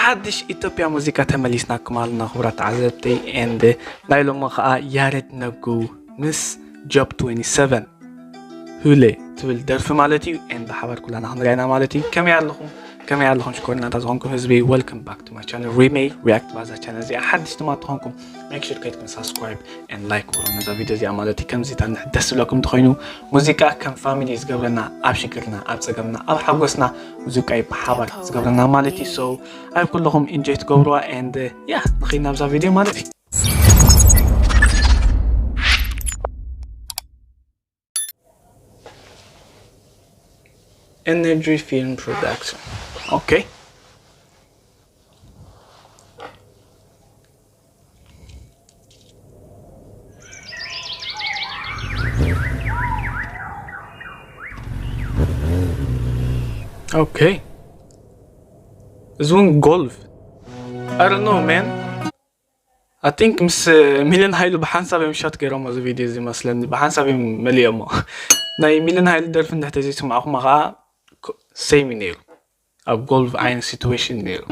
ሓድሽ ኢትዮጵያ ሙዚቃ ተመሊስናኩም ኣለና ክቡራት ተዓዘብቲ። And ናይ ሎሚ ከዓ ያሬድ ነጉ ምስ ጆብ ትዌንቲ ሰቨን ሁሌ ትብል ደርፊ ማለት እዩ። And ብሓባር ኩላና ክንሪኣና ማለት እዩ። ከመይ ኣለኹም? ከመይ ኣለኹም ሽኮሪናታት ዝኾንኩም ህዝቢ? Welcome back to my channel Remay React። ባዛ ቻነል እዚኣ ሓድሽ ድማ ተኾንኩም make sure ከይትኩም subscribe and like ወሮ ነዛ ቪዲዮ እዚኣ ማለት እዩ። ከምዚ ታንሕ ደስ ዝብለኩም እንተኾይኑ ሙዚቃ ከም ፋሚሊ ዝገብረና ኣብ ሽግርና ኣብ ፀገምና ኣብ ሓጎስና ሙዚቃ እዩ ብሓባር ዝገብረና ማለት እዩ። So ኣብ ኩለኹም ኢንጆይ ትገብርዋ። And yeah ንኸይድ ናብዛ ቪዲዮ ማለት እዩ። Energy Film Production. Okay. Okay. This one golf. I don't know, man. I think ምስ ሚልን ሃይሉ ብሓንሳብ እዮም ሻት ገይሮሞ እዚ ቪድዮ እዚ መስለኒ። ብሓንሳብ እዮም መሊኦሞ። ናይ ሚልን ሃይሉ ደርፊ እንድሕር ተዘይስማዕኹማ ከዓ ሴም እዩ ነይሩ። ኣብ ጎልፍ ዓይነት ሲትዌሽን ነይሩ።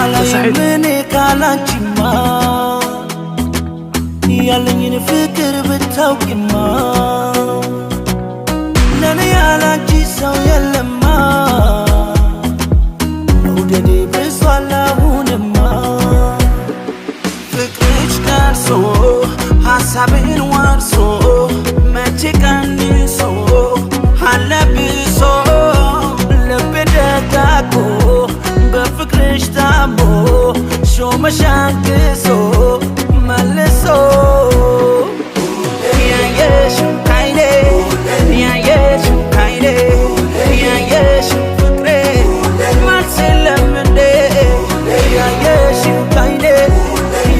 አላየምኔ ካላንቺማ ያለኝን ፍቅር ብታውቂማ ለኔ ያላንቺ ሰው የለማ መውደዴ ብሷል አሁንማ ፍቅርሽ ቀርሶ ሀሳቤን ወርሶ መቼ ቀንሶ አለብሶ ልቤ ደጋግሞ በፍቅርሽ ታሞ ሾመሽ አንግሶ መልሶ ያየሽው ካይኔ ያየሽው ካይኔ ያየሽው ፍቅሬ መልስ የለም እንዴ ያየሽው ካይኔ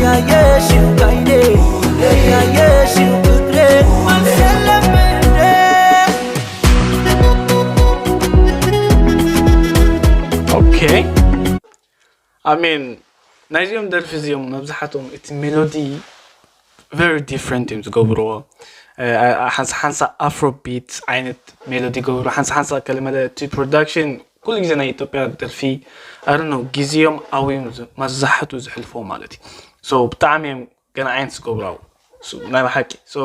ያየሽው ካይኔ ያየሽው ፍቅሬ መልስ የለም እንዴ Okay. I mean ናይዚኦም ደርፊ እዚኦም መብዛሕትኦም እቲ ሜሎዲ very different እዮም ዝገብርዎ። ሓንሳ ሓንሳ ኣፍሮቢት ዓይነት ሜሎዲ ይገብሩ፣ ሓንሳ ሓንሳ ከለመለ እቲ ፕሮዳክሽን ኩሉ ግዜ ናይ ኢትዮጵያ ደርፊ ኣርኖ ግዜኦም ኣብዮም መብዛሕትኡ ዝሕልፎ ማለት እዩ። So ብጣዕሚ እዮም ገና ዓይነት ዝገብሩ ኣብኡ ናይ ብሓቂ። So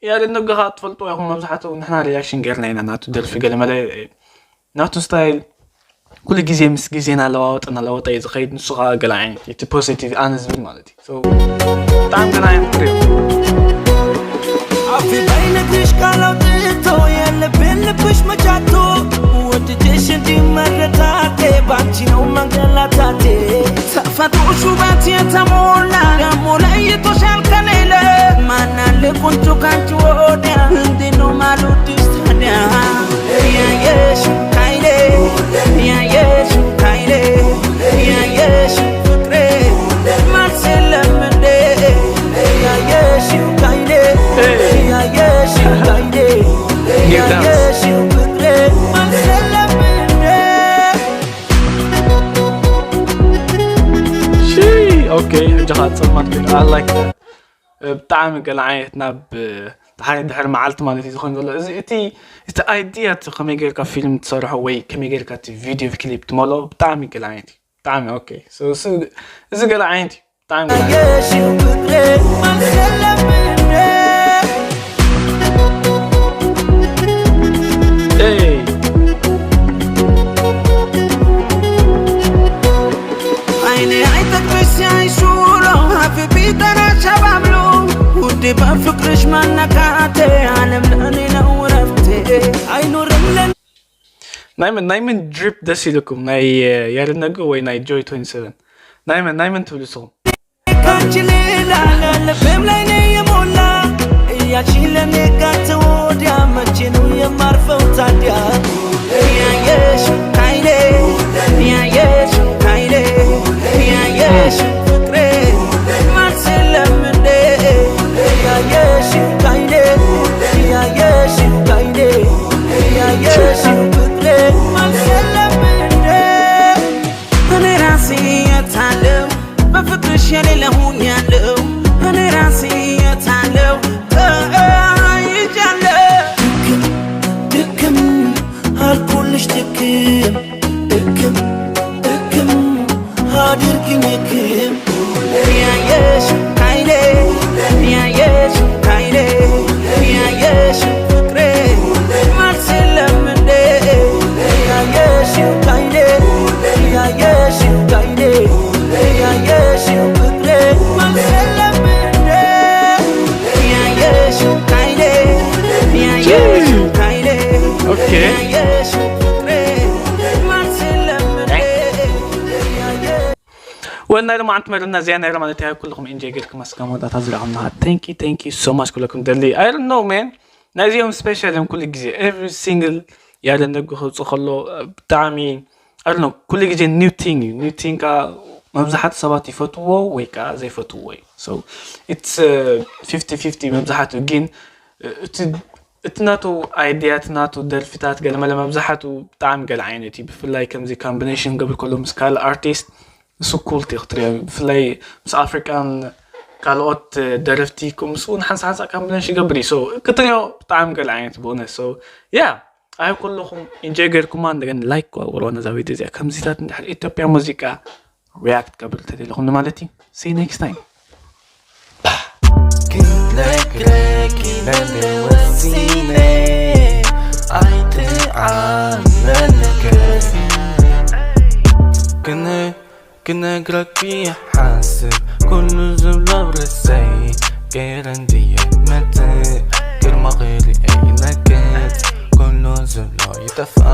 ያሬድ ነጋ ከዓ ትፈልጥዎ ኢኹም መብዛሕትኡ ንሕና ሪያክሽን ገይርና ኢና ናቱ ደርፊ ገለመለ ናቱ ስታይል ኩሉ ግዜ ምስ ግዜ እናለዋወጠ እናለወጠ እዩ ዝኸይድ። ንሱ ከዓ ገለ ዓይነት እቲ ፖዚቲቭ ኣነ ዝብል ማለት እዩ። So ብጣዕሚ ገለ ዓይነት ፍሪ አፌ ባይነግርሽ ቃል አውጥቶ የልቤን ልብሽ መቻቶ ወድጄሽ እንጂ መረታቴ ባንቺ ነው መንገላታቴ ተፈጥሮሽ ውበት የተሞላ ደሞ ለይቶሻል ከሌለ ማናለ ቁንጮ ካንቺ ወዲያ እንዴ ነው ማልወድሽ ታዲያ ያየሽው ካይኔ ያየሽው ካይኔ ያየሽው ፍቅሬ መልስ የለም እንዴ ያየሽው ካይኔ ያየሽው ካይኔ ያየሽው ፍቅሬ መልስ የለም እንዴ ኦኬ ሕጂ ከዓ ፀልማት ኮይና I like that። ብጣዕሚ ገለ ዓይነት ናብ ሓደ ድሕሪ መዓልቲ ማለት እዩ ዝኾን ዘሎ እዚ እቲ እቲ ኣይዲያ እቲ ከመይ ጌርካ ፊልም ትሰርሖ ወይ ከመይ ጌርካ እቲ ቪድዮ ክሊፕ ትመልኦ ብጣዕሚ ገለ ዓይነት እዩ። ብጣዕሚ ኦኬ። So እሱ- እዚ ገለ ዓይነት እዩ። ብጣዕሚ ገለ ዓይነት። ያየሽው ፍቅሬ መልስ የለም እንዴ ኤይ አይኔ አይጠግብሽ ሲያይሽ ውሎ አፌ ቢጠራሽ አባብሎ ውዴ በፍቅርሽ መነካቴ ዓለም ለእኔ ነው እረፍቴ አይኖርም ለኔ ናይ መን ናይ መን ድሪፕ ደስ ኢልኩም? ናይ ያሬድ ነጉ ወይ ናይ ጆይ ትዌንቲ ሰቨን? ናይ መን ናይ መን ትብሉ ንስኹም? ካንቺ ሌላ ልቤም ላይ ነው የሞላ እያልሽ ለኔ ካንተ ወዲያ መቼ ነው የማርፈው ታዲያ ያየሽው ካይኔ ያየሽው ካይኔ ያየሽው ፍቅሬ መልስ የለም እንዴ ያየሽው ካይኔ ያየሽው ካይኔ ያየሽው ፍቅሬ መልስ የለም እንዴ የሌለ ሁኛለው እኔ ራሴ የታለው ይጃለው ድክም ድክም አልኩልሽ ድክም ድክም ድክም አድርግኝ ድክም ያየሽ ካይኔ ያየሽ ካይኔ ያየሽ ፍቅሬ ማልሰለም እንዴ ያየሽ ካይኔ ያየሽ ካይኔ ያየሽ ፍቅሬ ማልሰለም እንዴ ያየሽ ካይኔ ያየሽ ካይኔ ኦኬ። ያየሽ ፍቅሬ ማልሰለም እንዴ ወና ኢሎም ዓንት መርና እዚኣ ናይ ሮማን እቲያ ኩልኩም ኢንጆይ ጌርኩም እስከ መወዳእታ ዝረኣኹምና thank you thank you so much ኩለኩም ደሊ I don't know man ናይዚኦም ስፔሻል እዮም ኩሉ ግዜ every single ያለ ነጉ ከውፅእ ከሎ ብጣዕሚ I don't know ኩሉ ግዜ new thing እዩ new thing ከዓ መብዛሕትኡ ሰባት ይፈትዎ ወይ ከዓ ዘይፈትዎ እዩ so it's fifty fifty መብዛሕትኡ ግን እቲ እቲ ናቱ idea እቲ ናቱ ደርፍታት ገለመለ መብዛሕትኡ ብጣዕሚ ገለ ዓይነት እዩ ብፍላይ ከምዚ combination ገብር ከሎ ምስ ካልእ artist እሱ cool እዩ ክትሪኦ ብፍላይ ምስ ኣፍሪቃን ካልኦት ደረፍቲ ምስ እውን ሓንሳ ሓንሳ combination ይገብር እዩ so ክትሪኦ ብጣዕሚ ገለ ዓይነት ብእውነት so yeah ኣይ ኩልኹም ኢንጆይ ገርኩማ እንደገና like ዋውሮ ነዛ ቪድዮ እዚኣ ከምዚታት እንድሕር ኢትዮጵያ ሙዚቃ react ገብር ተደለኹም ማለት እዩ see you next time ክነግረኪ ለለ ወሲነ ኣይትዓመል ነገር ክነ ክነግረኪ ሓስብ ኩሉ ዝብሎ ርእሰይ ገይረ እንድየ መትእ ግርማ ክርእየ ይነግት ኩሉ ዝብሎ ይጠፍኣ